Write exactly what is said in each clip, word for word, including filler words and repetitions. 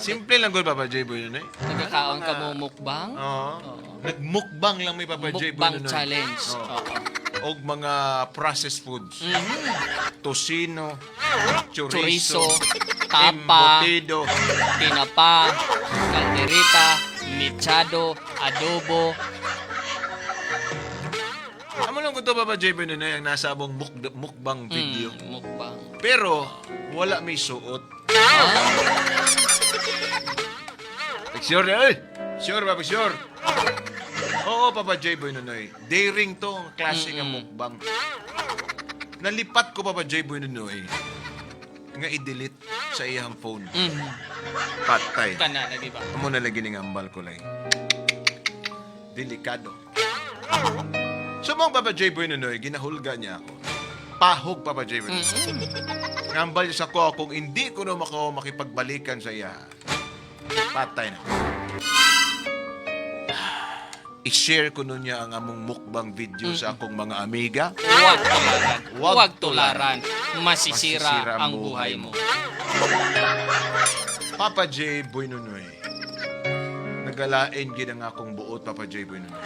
Simple lang gud, Papa J Boy Nonoy. Nagkakaon ka mo mukbang? Oo. Oo. Nagmukbang lang mi, Papa J Boy Nonoy. Mukbang challenge. Oo. Oo. Og mga processed foods. Mhm. Tocino, chorizo, Chorizo, tapa, embutido, tinapa, kaldereta, mechado, adobo. Amo lang ko to, Papa J Boy Nonoy, ang nasa among muk-, mukbang video. Mm, mukbang. Pero, wala may suot. Ah. Pag-sure na, eh. Sure ba? Pag-sure. Oo, Papa J Boy Nonoy. Daring to ang klase nga Mm-mm. mukbang. Nalipat ko, Papa J Boy Nonoy, nga i-delete sa iyang phone. Mm. Patay. Kana na, di ba? Amo na lagi ning ambal ko, lay. Delikado. So, mong Papa J Boy Nonoy, ginahulga niya ako. Pahog, Papa J Boy Nonoy. Mm-mm. Ngambal siya sa ko, kung hindi ko na maka-, makipagbalikan sa iya, patay na. I-share ko nun niya ang among mukbang video sa Mm-mm. akong mga amiga. Huwag tularan. Huwag Huwag tularan. tularan. Masisira Masisira ang ang buhay buhay mo. mo. Papa J Boy Nonoy. Nagalain gid ang akong buot, Papa J Boy Nonoy.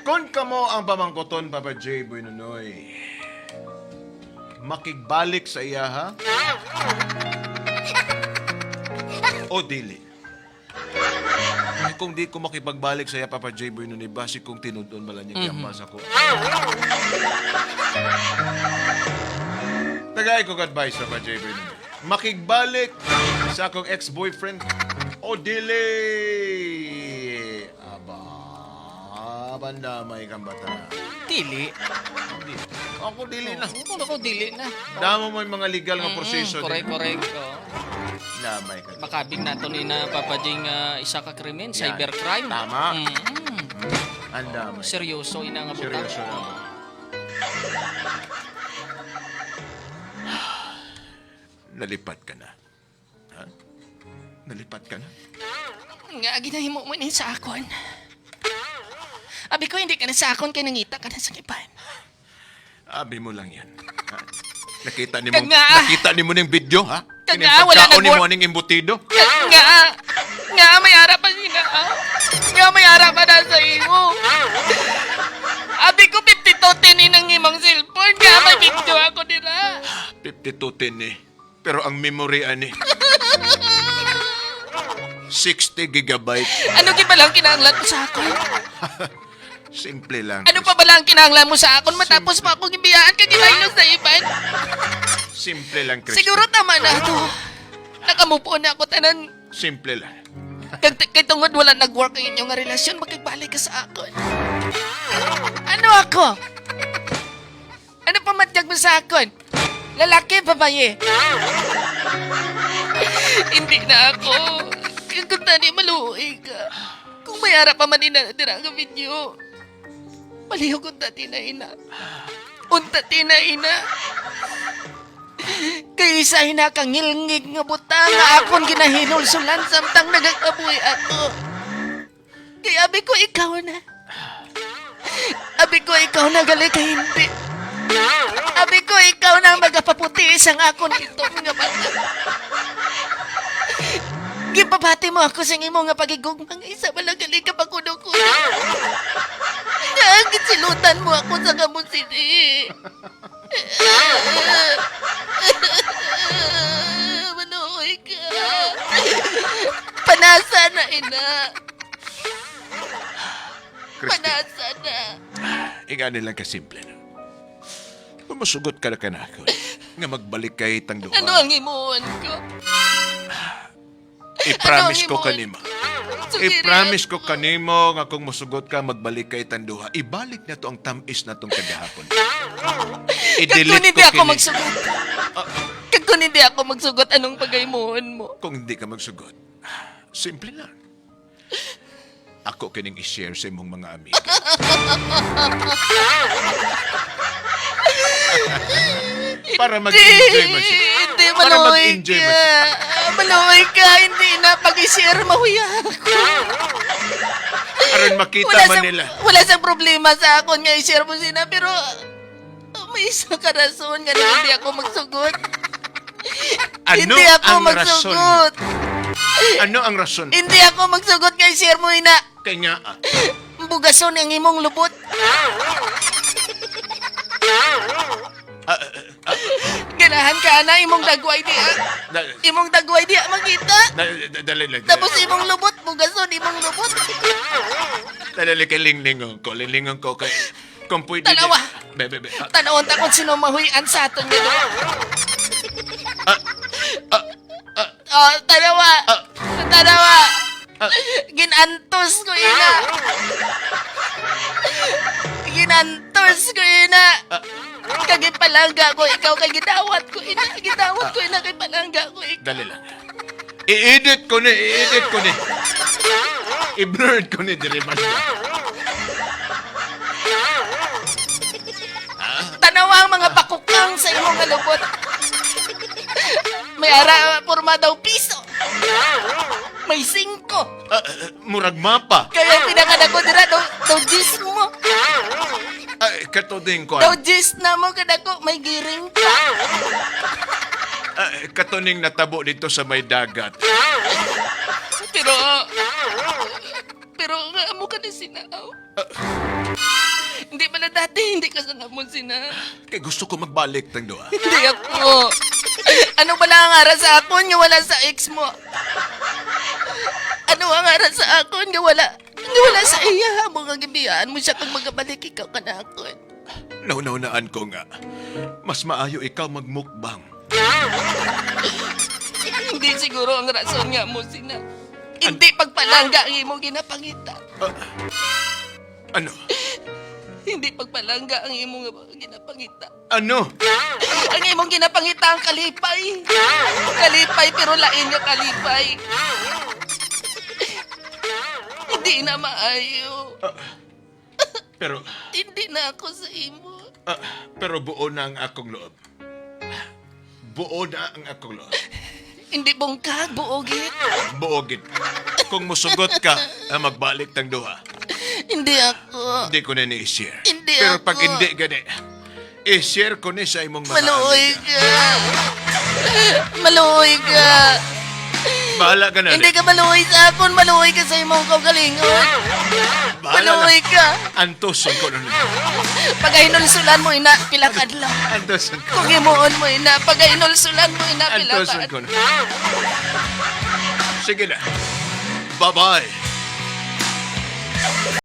Kon kamo ang pamangkuton, Papa J Boy Nonoy, makigbalik sa iya, ha? O dili? Ay, kung di ko makipagbalik sa iya, Papa J Boy Nonoy, basi kung tinud-on bala niya Mhm. giyambal sa ko. Tagai ko advice, Papa J Boy Nonoy. Makigbalik sa akong ex-boyfriend o dili? Aba, bandamay kang bata. Dili. Dili. Ako dili na. Oo, ako dili na. Damo mo yung mga legal nga Mm-mm, proseso correct, din. correct. Oo. Damay ka. Makabig nato ni na, Papa Jing, ah, isa ka krimen, Yan. cybercrime. Tama. Mm-mm. Ang damay. Seryoso ina nga butang. Seryoso na. Nalipat ka na. Ha? Nalipat ka na? Nga ginahimo mo ni sa akon. Abi ko, hindi ka na sa akon kay nangita ka na sa iban. Abi mo lang yan. Ha? Nakita nimo, Kag nga, ah. nakita nimo ning video, ha? Kag Kining nga, wala pagkaon nimo nag-work. aning embutido? Kag nga, nga may ara pa sina, ah. Nga may ara pa na sa imo. Abi ko, fifty-two ten ni nang imong cellphone. Nga may video ako dira. Fifty-two ten ni. Pero ang memory ani, sixty gigabyte. Ano gid ba lang kinahanglan mo sa akon? Simple lang, Ano pa Chris. ba lang kinahanglan mo sa akon matapos Simple. mo ako gibiyaan ka gibaylo sa iban? Simple lang, Chris. Siguro tama na to. Nakamove on na ako tanan. Simple lang. Kag kay tungod wala nag-work ang inyo nga relasyon, makigbalik ka sa akon. Ano ako? Ano pamatyag mo sa akon? Lalaki, babayi? Hindi na ako. Kung tani, maluoy ka. Kung may ara pa man ina dira nga video. Palihog unta tina ina. Unta tina ina. Kay isa ina ka ngilngig nga butang nga akon ginahinulsulan samtang nagakabuhi ako. Kay abi ko ikaw na. Abi ko ikaw na gali ka hindi. Abi ko ikaw na ang magapaputi sang akon ito nga mata. Gipabati mo ako sing imo nga pagigugma nga isa wala gali ka pakuno-kuno. Nga ang gisilutan mo ako sa kamo sini. Manuoy ka. Panasa na ina. Christy. Panasa na. Ingani lang kasimple, no? Kung masugot ka na kanako, nga magbalik kay tang duha. Ano ang himuon ko? I-promise Ano ko ang kanimo. himuon ko? Sige, I-promise ko Rian. kanimo nga kung musugot ka, magbalik kay tang duha. Ibalik na to ang tamis na tong kagahapon. Kag I-delete kung hindi ko ako kini. magsugot. Ah. Kag kung hindi ako magsugot, anong paghimuon mo? Kung hindi ka magsugot, simple lang. Ako kining i-share sa imong mga amiga. Para mag-enjoy man siya. Hindi, Para maluoy mag-enjoy ka. man siya. Maluoy ka, hindi na pag-i-share, mahuya ako. Aron makita Wala man sang, nila. wala sang problema sa akon nga i-share mo sina, pero may isa ka rason nga hindi ako magsugot. Ano Hindi ako ang rason? magsugot. Ano ang rason? Hindi ako magsugot kay Sir mo, ina. Kay nga, ah. Bugason ang imong lubot. Ah, ah, ah, Ganahan ka na imong dagway diha. Da- Imong dagway diha makita. da- da- dali lang. Tapos imong lubot, bugason imong lubot. Dali lang kay linglingon ko. Linglingon ko kay kung pwede Tanawa. di- Be, be, be. Ah, Tanawon ta kung sino mahuy-an sa aton nga duha. ah, ah, ah, Oh, tanawa. Ah. Tanawa. Ah. Ginantos ko ina. Ginantos ko ina. Ah. Kag ginpalangga ko ikaw kay gidawat ko ina. Gidawat ko ina kay palangga ko ikaw. Dali lang. I-edit ko ni, i-edit ko ni. I-blurred ko ni diri man. Tanawa ang mga pakukang sa imong nga lubot. May ara porma daw piso. May singko. Ah, ah, murag mapa. Kaya ang pinakadako dira daw, daw diyes mo. Ay, kato ding kuan. Daw diyes na mo kadako, may giring pa. Ah, kato ning natabo dito sa may dagat. Pero, pero nga amo ka na sinaw. Ah. Hindi man na dati, hindi ka sa namon sina. Kay gusto ko magbalik tang duha. Hindi ako. Ano ba lang ang ara sa akon nga wala sa ex mo? Ano ang ara sa akon nga wala? Nga wala sa iya mo nga gibiyaan mo siya kag magabalik ikaw kanakon. Naunaan ko nga mas maayo ikaw magmukbang. Hindi siguro ang rason nga mo sina. Hindi pagpalangga ang imong ginapangita. Ah, ano? Hindi pagpalangga ang imong ginapangita. Ano? Ang imong ginapangita ang kalipay. Kalipay, pero lain nga kalipay. Hindi na maayo. Ah, pero Hindi na ako sa imo. Ah, pero buo na ang akong loob. Buo na ang akong loob. Hindi bungkag, buogit. Buogit. Kung musugot ka, ah, magbalik tang duha. Hindi ako. Hindi ko na ni i-share. Hindi Pero ako. pag hindi gani, i-share ko ni sa imong mga Maluoy amiga. ka. Maluoy ka. Bahala ka na. Hindi ka maluoy sa akon, maluoy ka sa imong kaugalingon. Bahala Maluoy na. ka. Antuson ko na. Pagahinulsulan mo ina, pila ka adlaw. Antuson ko. Kung himuon mo ina, pagahinulsulan mo ina, pila ka Antuson ko adlaw. na. Sige na. Bye-bye.